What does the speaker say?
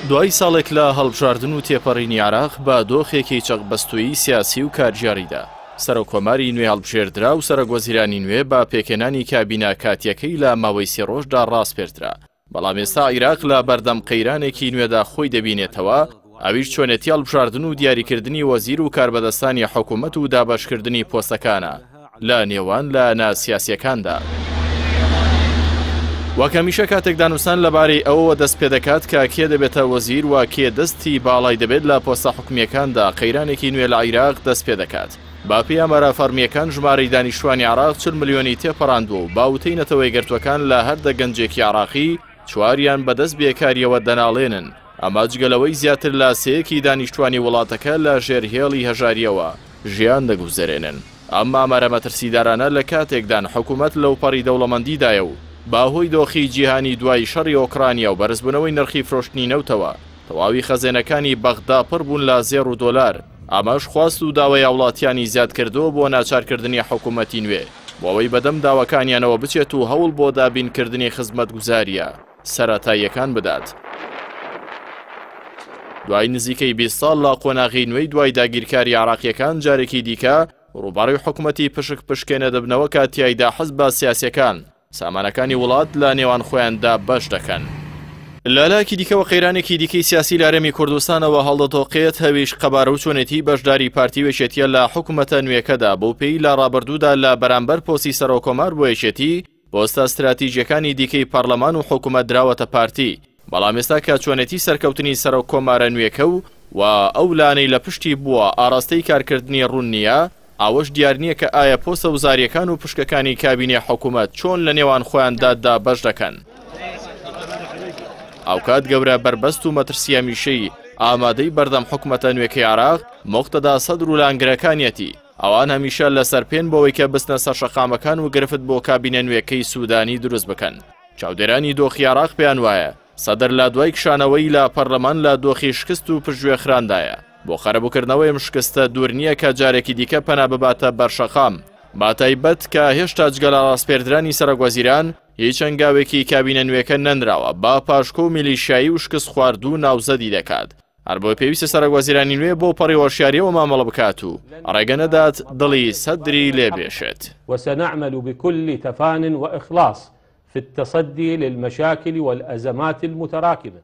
دوای ساڵێک لە هەڵبژاردن و تێپەڕینی عێراق بە دۆخێکی چەقبەستوویی سیاسی و کارگێڕیدا، سەرۆککۆماری نوێ هەڵبژێردرا و سەرۆکوەزیرانی نوێ بە پێکهێنانی کابینە کاتییەکەی لە ماوەی سێ ڕۆژدا ڕاسپێردرا. بەڵام ئێستا عیراق لە بەردەم قەیرانێکی نوێدا خۆی دەبینێتەوە، ئەویش چۆنێتی هەڵبژاردن و دیاریکردنی وەزیر و کاربەدەستانی حکومەت و دابەشکردنی پۆستەکانە لە نێوان لایەنە سیاسییەکاندا. وەک هەمیشە کاتێک دانوستان لەبارەی ئەوەوە دەست پێدەکات کە کێ دەبێتە وەزیر و کێ دەستی باڵای دەبێت لە پۆستە حکومییەکاندا، قەیرانێکی نوێ لە عیراق دەست پێدەکات. بەپێی ئامارە فەڕمییەکان ژمارەی دانیشتوانی عێراق 40 ملیۆنی تێپەڕاندووە و بە وتەی نەتەوەیەکگرتووەکان لە هەر دە گەنجێکی عێراقی چواریان بەدەست بێکارییەوە دەناڵێنن، ئەمە جگە لەوەی زیاتر لە سێیەکی دانیشتوانی وڵاتەکە لە ژێر هێڵی هەژارییەوە ژیان دەگوزەرێنن. ئەم ئامارە مەترسیدارانە لە کاتێکدان حکومەت لەوپەڕی دەوڵەمەندیدایە و بەهۆی دۆخی جیهانی دوای شەڕی ئۆکرانیا و بەرزبوونەوەی نرخی فرۆشتنی نەوتەوە تەواوی خەزێنەکانی بەغدا پڕ بوون لە زێڕ و دۆلار، ئەمەش خواست و داوای هاوڵاتیانی زیادکردووە بۆ ناچارکردنی حکومەتی نوێ بۆ ئەوەی بەدەم داواکانیانەوە بچێت و هەوڵ بۆ دابینکردنی خزمەتگوزارییە سەرەتاییەکان بدات. دوای نزیکەی 20 ساڵ لە قۆناغی نوێی دوای داگیرکاری عێراقییەکان جارێکی دیکە ڕووبەڕووی حکومەتی پشک پشکێنە دەبنەوە کە تیایدا حزبە سیاسییەکان سامانەکانی وڵات لە نێوان خۆیاندا بەش دەکەن. لە لایەکی دیکەوە قەیرانێکی دیکەی سیاسی لە هەرێمی کوردستانەوە هەڵدەتۆقێت، هەویش قەبارە و چۆنێتی بەشداری پارتی و یەکێتیە لە حکومەتە نوێکەدا، بەو پێی لە ڕابردوودا لە بەرامبەر پۆستی سەرۆککۆمار بۆ یەکێتی، پۆستە ستراتیجیەکانی دیکەی پەڕلەمان و حکومەت دراوەتە پارتی، بەڵام ئێستا کە چۆنێتی سەرکەوتنی سەرۆک کۆمارە نوێکە و و ئەو لانەی لە پشتی بووە ئاڕاستەی کارکردنی ڕوون نییە، ئەوەش دیار نییە کە ئایا پۆستە وزارییەکان و پشکەکانی کابینەی حکومەت چۆن لە نێوان خۆیاندا دابەش دەکەن. هاوکات گەورە بەربەست و مەترسی هەمیشەی ئامادەی بەردەم حکومەتە نوێکەی عێراق، موقتەدا سەدر و لانگرەکانیەتی، ئەوان هەمیشە لەسەر پێن بۆوەی کە بچنە سەر شەقامەکان و گرفت بۆ کابینە نوێکەی سودانی دروست بکەن. چاودێرانی دۆخی عێراق پێیان وایە، سەدر لە دوای کشانەوەی لە پەرلەمان لە دۆخی شکست و پشتگوێخراندایە، بۆ قەرەبووکردنەوەی ئەم شکستە دوور نییە کە جارێکی دیکە پەنا بباتە بەر شەقام، بەتایبەت کە هێشتا جگە لە ڕاسپێردرانی سەرۆکوەزیران هیچ هەنگاوێکی کابینە نوێکە نەنراوە، بە پاشکۆ و میلیشیایی و شکستخواردوو ناوزەدی دەکات. هەربۆیە پێویستە سەرۆکوەزیرانی نوێ بەو پەڕی هۆشیارییەوە مامەڵە بکات و ڕێگە نەدات دڵی سەدری لێ بێشێت. وسنعمل بكل تفان وإخلاص في التصدي للمشاكل والأزمات المتراكمة.